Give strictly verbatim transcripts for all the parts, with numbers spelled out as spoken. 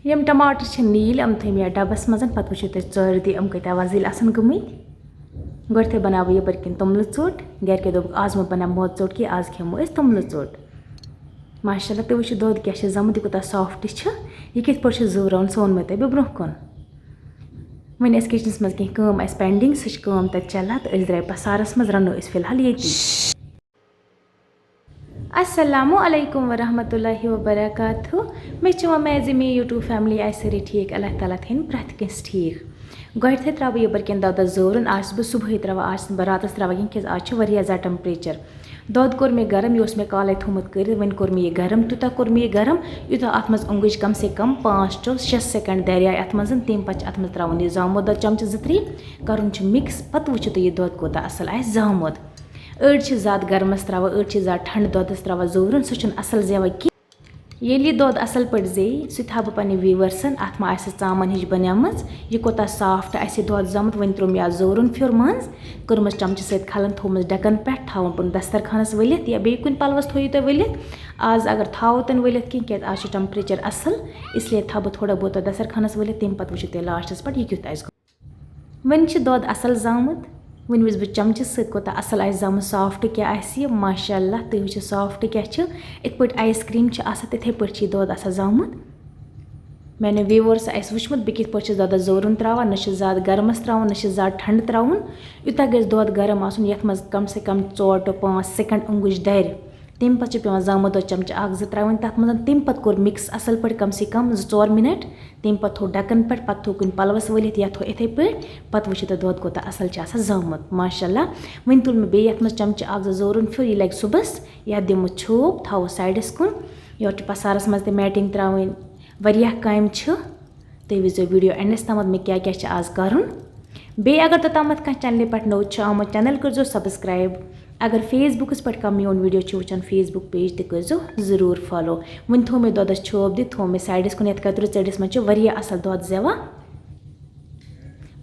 یِم ٹماٹر چھِ نیٖلۍ، یِم تھٲے مےٚ ڈَبَس منٛز، پَتہٕ وٕچھِو تُہۍ ژورِ دۄہہِ یِم کۭتیٛاہ وۄزٕلۍ آسَن گٔمٕتۍ۔ گۄڈٕ تھٲے بَناوٕ بہٕ یَپٲرۍ کِنۍ توٚملہٕ ژوٚٹ، گَرِکیو دوٚپُکھ آز مہ بَناو مٲدٕ ژوٚٹ کینٛہہ، آز کھٮ۪مو أسۍ توٚملہٕ ژوٚٹ۔ ماشاء اللہ، تُہۍ وٕچھِو دۄد کیٛاہ چھِ زامُت، یہِ کوٗتاہ سافٹ چھِ، یہِ کِتھ پٲٹھۍ چھِ زُوراوُن، سُہ ووٚن مےٚ تۄہہِ برٛونٛہہ کُن۔ وۄنۍ ٲس کِچنَس منٛز کینٛہہ کٲم اَسہِ پینڈنگ، سُہ چھِ کٲم تَتہِ چلان تہٕ أسۍ درٛاے پَسارَس منٛز، رَنو أسۍ فی الحال ییٚتی۔ السلام علیکم ورحمۃ اللہ وبرکاتہ۔ مےٚ چھِ وۄمید زِ میٲنۍ YouTube family آسہِ سٲری ٹھیٖک، اللہ تعالیٰ تھٲیِن پرٛٮ۪تھ کٲنٛسہِ ٹھیٖک۔ گۄڈٕنٮ۪تھٕے ترٛاوٕ بہٕ یَپٲرۍ کِنۍ دۄدَس زورُن، آز چھَس بہٕ صُبحٲے ترٛاوان، آز چھَس نہٕ بہٕ راتَس ترٛاوان کینٛہہ، کیٛازِ آز چھُ واریاہ زیادٕ temperature۔ دۄد کوٚر مےٚ گرم، یہِ اوس مےٚ کالَے تھوٚومُت کٔرِتھ، وۄنۍ کوٚر مےٚ یہِ گرم، تیوٗتاہ کوٚر مےٚ یہِ گرم، یوٗتاہ اَتھ منٛز اوٚنٛگٕج کم سے کم پانٛژھ to شےٚ second دَریایہِ اَتھ منٛز، تَمہِ پَتہٕ چھِ اَتھ منٛز ترٛاوُن یہِ زامُت دۄد چمچہٕ زٕ ترٛےٚ، کَرُن چھُ mix، پَتہٕ وٕچھِو تُہۍ یہِ دۄد کوٗتاہ اَصٕل آسہِ زامُت۔ أڑۍ چھِ زیادٕ گرمَس ترٛاوان، أڑۍ چھِ زیادٕ ٹھنٛڈٕ دۄدَس ترٛاوان زورُن، سُہ چھُنہٕ اَصٕل زٮ۪وان کینٛہہ۔ ییٚلہِ یہِ دۄد اَصٕل پٲٹھۍ زیٚیہِ، سُہ تھاوٕ بہٕ پنٛنہِ viewersن، اَتھ ما آسہِ ژامَن ہِش بَنیمٕژ، یہِ کوٗتاہ soft آسہِ یہِ دۄد زامُت۔ وۄنۍ ترٛوو مےٚ اَتھ زورُن پھیُر منٛز، کٔرمٕژ چمچہٕ سۭتۍ کھَلَن، تھوٚومُت ڈَکَن پٮ۪ٹھ، تھاوُن پَنُن دسترخانَس ؤلِتھ یا بیٚیہِ کُنہِ پَلوَس تھٲیِو تُہۍ ؤلِتھ۔ آز اگر تھاوو تہِ نہٕ ؤلِتھ کینٛہہ، کیٛازِ آز چھُ temperature اَصٕل، اِسلیے تھاوٕ بہٕ تھوڑا بہت اَتھ دسترخانَس ؤلِتھ، تَمہِ پَتہٕ وٕچھِو تُہۍ lastس پٮ۪ٹھ یہِ کیُتھ آسہِ گوٚمُت۔ وۄنۍ چھِ دۄد اَصٕل زامُت، وۄنۍ وٕچھِ بہٕ چمچہٕ سۭتۍ کوٗتاہ اَصٕل آسہِ زامُت، soft کیٛاہ آسہِ یہِ، ماشاء اللہ۔ تُہۍ وٕچھِو soft کیٛاہ چھِ، یِتھ پٲٹھۍ ice cream چھِ آسان، تِتھَے پٲٹھۍ چھِ یہِ دۄد آسان زامُت۔ میٛانیو viewersو آسہِ وٕچھمُت، بہٕ کِتھ پٲٹھۍ چھَس دۄدَس زورُن ترٛاوان، نہ چھِ زیادٕ گرمَس ترٛاوُن، نہ چھِ زیادٕ ٹھنٛڈٕ ترٛاوُن۔ یوٗتاہ گژھِ دۄد گرم آسُن، یَتھ منٛز کم سے کم ژور to پانٛژھ second اوٚنٛگُج دَرِ۔ تَمہِ پَتہٕ چھِ پٮ۪وان زامُت دۄد چمچہٕ اَکھ زٕ ترٛاوٕنۍ تَتھ منٛز، تَمہِ پَتہٕ کوٚر mix اَصٕل پٲٹھۍ کم سے کم زٕ ژور minute، تَمہِ پَتہٕ تھوٚو ڈَکَن پٮ۪ٹھ، پَتہٕ تھوٚو کُنہِ پَلوَس ؤلِتھ یا تھوٚو یِتھَے پٲٹھۍ، پَتہٕ وٕچھِو تُہۍ دۄد کوٗتاہ اَصٕل چھِ آسان زامُت، ماشاء اللہ۔ وۄنۍ تُل مےٚ بیٚیہِ یَتھ منٛز چمچہٕ اَکھ زٕ زورُن پھیُر، یہِ لَگہِ صُبحَس، یَتھ دِمہٕ چھوپ، تھاوو sideس کُن۔ یورٕ چھِ پَسارَس منٛز تہِ matting ترٛاوٕنۍ، واریاہ کامہِ چھِ۔ تُہۍ وٕچھزیو video endس تامَتھ مےٚ کیٛاہ کیٛاہ چھِ آز کَرُن۔ بیٚیہِ اگر توٚتامَتھ کانٛہہ channelہِ پٮ۪ٹھ نوٚو چھُ آمُت، channel کٔرۍزیو subscribe۔ اگر Facebookس پٮ۪ٹھ کانٛہہ میون video چھُ وٕچھان Facebook page تہِ کٔرۍزیو ضروٗر follow۔ وۄنۍ تھوٚو مےٚ دۄدَس چھوپ دِتھ، تھوٚو مےٚ sideس کُن، یَتھ کَتریوٗ ژٔٹِس منٛز چھِ واریاہ اَصٕل دۄد زٮ۪وان۔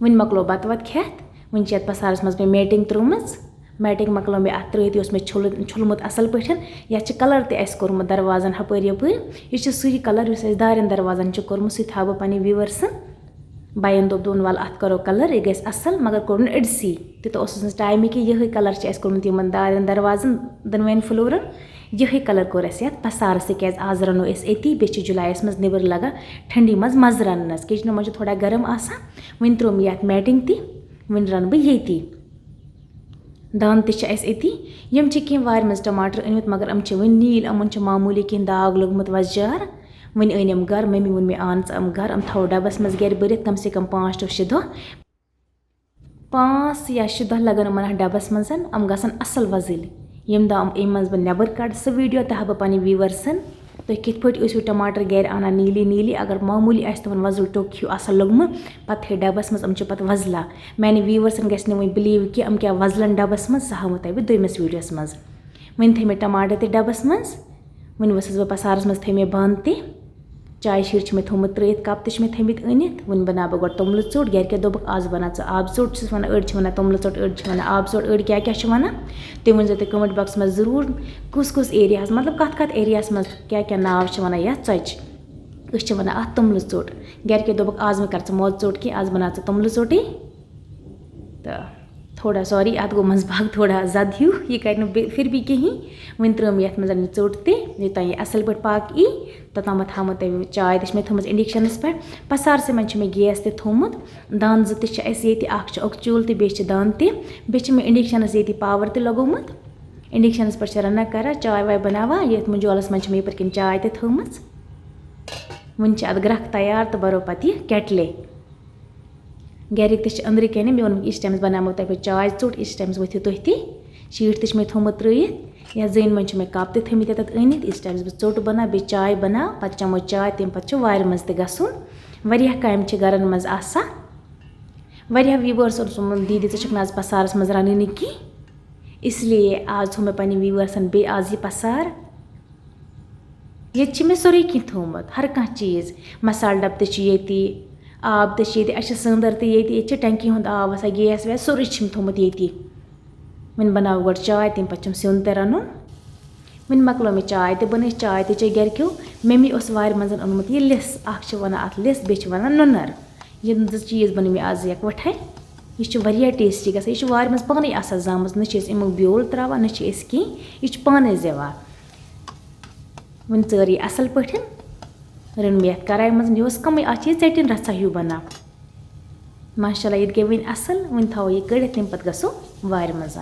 وۄنۍ مۄکلو بَتہٕ وَتہٕ کھٮ۪تھ، وۄنۍ چھِ یَتھ پَسارَس منٛز مےٚ matting ترٛٲومٕژ۔ Matting مۄکلٲو مےٚ اَتھ ترٛٲوِتھ، یہِ اوس مےٚ چھوٚلُت، چھوٚلمُت اَصٕل پٲٹھۍ۔ یَتھ چھِ colour تہِ اَسہِ کوٚرمُت دَروازَن ہُپٲرۍ یَپٲرۍ۔ یہِ چھُ سُے colour یُس اَسہِ دارٮ۪ن دَروازَن چھُ کوٚرمُت، سُہ تہِ تھاوٕ بہٕ پنٛنہِ viewersن۔ بَیَن دوٚپ، دوٚپُن، "وَلہٕ اَتھ کَرو colour، یہِ گژھِ اَصٕل"، مگر کوٚر نہٕ أڑسٕے۔ تیوٗتاہ اوسُس نہٕ ٹایمٕے کہِ یِہوٚے colour چھِ اَسہِ کوٚرمُت یِمَن دارٮ۪ن دَروازَن دۄنوَیَن floorن۔ یِہوٚے colour کوٚر اَسہِ یَتھ پَسارَس تہِ، کیٛازِ آز رَنو أسۍ أتی، بیٚیہِ چھِ جُلایَس منٛز نیٚبرٕ لَگان ٹھنٛڈی منٛز مَزٕ رَننَس۔ kitchenہٕ منٛز چھِ تھوڑا گرم آسان، وۄنۍ ترٛوو مےٚ یَتھ matting تہِ، وۄنۍ رَنہٕ بہٕ ییٚتی۔ دان تہِ چھِ اَسہِ أتی۔ یِم چھِ کینٛہہ وارِ منٛز ٹماٹر أنۍمٕتۍ، مگر یِم چھِ وٕنہِ نیٖلۍ، یِمَن چھُ معموٗلی کینٛہہ داغ لوٚگمُت وۄزجار۔ وۄنۍ أنۍ یِم گَرٕ، مٔمی ووٚن مےٚ، "اَن ژٕ یِم گَرٕ، یِم تھاوو ڈَبَس منٛز گَرِ بٔرِتھ کم سے کم پانٛژھ to شےٚ دۄہ۔" پانٛژھ یا شےٚ دۄہ لَگَن یِمَن اَتھ ڈَبَس منٛز، یِم گژھن اَصٕل وۄزٕلۍ۔ ییٚمہِ دۄہ یِم، ییٚمہِ منٛز بہٕ نٮ۪بَر کَڑٕ سُہ video تہِ ہاوٕ بہٕ پنٛنہِ viewersن۔ تُہۍ کِتھ پٲٹھۍ ٲسِو ٹماٹر گَرِ اَنان نیٖلی نیٖلی؟ اگر معموٗلی آسہِ تِمَن وۄزُل ٹوٚک ہیوٗ آسان لوٚگمُت، پَتہٕ تھٲیِو ڈَبَس منٛز، یِم چھِ پَتہٕ وۄزلان۔ میٛانہِ viewersن گژھِ نہٕ وۄنۍ believe کہِ یِم کیٛاہ وۄزلَن ڈَبَس منٛز، سُہ ہاوو تۄہہِ بہٕ دوٚیمِس videoس منٛز۔ وۄنۍ تھٲے مےٚ ٹماٹر تہِ ڈَبَس منٛز۔ وۄنۍ ؤژھٕس بہٕ پَسارَس منٛز، تھٲے مےٚ بانہٕ تہِ۔ چایہِ شیٖٹ چھِ مےٚ تھوٚمُت ترٛٲیِتھ، cup تہِ چھِ مےٚ تھٲمٕتۍ أنِتھ۔ وۄنۍ بَناو بہٕ گۄڈٕ توٚملہٕ ژوٚٹ۔ گَرِکیو دوٚپُکھ، "آز بَناو ژٕ آبہٕ ژوٚٹ"، چھِس وَنان، أڑۍ چھِ وَنان توٚملہٕ ژوٚٹ، أڑۍ چھِ وَنان آبہٕ ژوٚٹ، أڑۍ کیٛاہ کیٛاہ چھِ وَنان، تُہۍ ؤنۍزیو تُہۍ comment boxس منٛز ضروٗر، کُس کُس areaہَس، مطلب، کَتھ کَتھ areaہَس منٛز کیٛاہ کیٛاہ ناو چھِ وَنان یَتھ ژۄچہِ۔ أسۍ چھِ وَنان اَتھ توٚملہٕ ژوٚٹ۔ گَرِکیو دوٚپُکھ، "آز مہٕ کَر ژٕ مٲدٕ ژوٚٹ کینٛہہ، آز بَناو ژٕ توٚملہٕ ژوٚٹٕے۔" تہٕ تھوڑا، sorry، اَتھ گوٚو منٛزٕ باگ تھوڑا زَدٕ ہیوٗ، یہِ کَرِ نہٕ بیٚیہِ پھر بھی کِہیٖنۍ۔ وۄنۍ ترٛٲو مےٚ یَتھ منٛز یہِ ژوٚٹ تہِ، یوٚتام یہِ اَصٕل پٲٹھۍ پاکہٕ ای، توٚتامَتھ تھاوٕ بہٕ تۄہہِ چاے تہِ چھِ مےٚ تھٲومٕژ inductionس پٮ۪ٹھ۔ پَسارسٕے منٛز چھِ مےٚ gas تہِ تھوٚومُت، دان زٕ تہِ چھِ اَسہِ ییٚتہِ، اَکھ چھُ اوٚکچوٗل تہٕ بیٚیہِ چھِ دان تہِ، بیٚیہِ چھِ مےٚ inductionس ییٚتہِ power تہِ لگومُت۔ inductionس پٮ۪ٹھ چھِ رَنان کران، چاے واے بَناوان، یَتھ مُجولَس منٛز چھِ مےٚ یَپٲرۍ کِنۍ چاے تہِ تھٲومٕژ۔ وۄنۍ چھِ اَتھ گرٛٮ۪کھ تیار تہٕ بَرو پَتہٕ یہِ کیٹلہِ۔ گَرِکۍ تہِ چھِ أنٛدرٕ کَنہِ، مےٚ ووٚنُکھ، "یِتھۍ timeس بَناوو تۄہہِ بہٕ چاے ژوٚٹ، یِتھۍ timeس ؤتھِو تُہۍ تہِ۔" شیٖٹ تہِ چھِ مےٚ تھوٚمُت ترٛٲیِتھ، یَتھ زٔنۍ منٛز چھِ مےٚ cup تہِ تھٲمٕتۍ یَتَتھ أنِتھ، یِتھۍ timeس بہٕ ژوٚٹ بَناو، بیٚیہِ چاے بَناو، پَتہٕ چَمو چاے، تَمہِ پَتہٕ چھُ وارِ منٛز تہِ گژھُن۔ واریاہ کامہِ چھِ گَرَن منٛز آسان۔ واریاہ viewers اوس ووٚنمُت، "دیٖدی، ژٕ چھَکھ نہٕ آز پَسارَس منٛز رَنٲنی کینٛہہ۔" اس لیے آز تھوٚو مےٚ پنٛنٮ۪ن viewersن بیٚیہِ آز یہِ پَسار۔ ییٚتہِ چھِ مےٚ سورُے کینٛہہ تھوٚومُت، ہر کانٛہہ چیٖز۔ مصالہٕ ڈَبہٕ تہِ چھِ ییٚتی، آب تہِ چھِ ییٚتی، اَسہِ چھِ سٲندَر تہِ ییٚتی، ییٚتہِ چھِ ٹنکی ہُنٛد آب وَسان، gas ویس، سورُے چھُم تھوٚومُت ییٚتی۔ وۄنۍ بَناوٕ گۄڈٕ چاے، تَمہِ پَتہٕ چھُم سیُن تہِ رَنُن۔ وۄنۍ مۄکلٲو مےٚ چاے تہِ بَنٲوِتھ، چاے تہِ چے گَرِکیو۔ مٔمی اوس وارِ منٛز اوٚنمُت یہِ لِس، اَکھ چھِ وَنان اَتھ لِس، بیٚیہِ چھِ وَنان نُنَر۔ یِم زٕ چیٖز بَنٲو مےٚ آز یَکوَٹھَے۔ یہِ چھُ واریاہ ٹیسٹی گژھان، یہِ چھُ وارِ منٛز پانَے آسان زامٕژ، نہ چھِ أسۍ اَمیُک بیول ترٛاوان، نہ چھِ أسۍ کِہیٖنۍ، یہِ چھُ پانَے زٮ۪وان۔ وۄنۍ ژٲر یہِ اَصٕل پٲٹھۍ، رٔنۍ مےٚ یَتھ کَرایہِ منٛز، یہِ اوس کَمٕے، اَتھ چھِ یہِ ژیٚٹِنۍ رَژھا ہیوٗ بَنان۔ ماشاء اللہ، یہِ تہِ گٔے وۄنۍ اَصٕل، وۄنۍ تھاوو یہِ کٔڑِتھ، تَمہِ پَتہٕ گژھو وارِ منٛز۔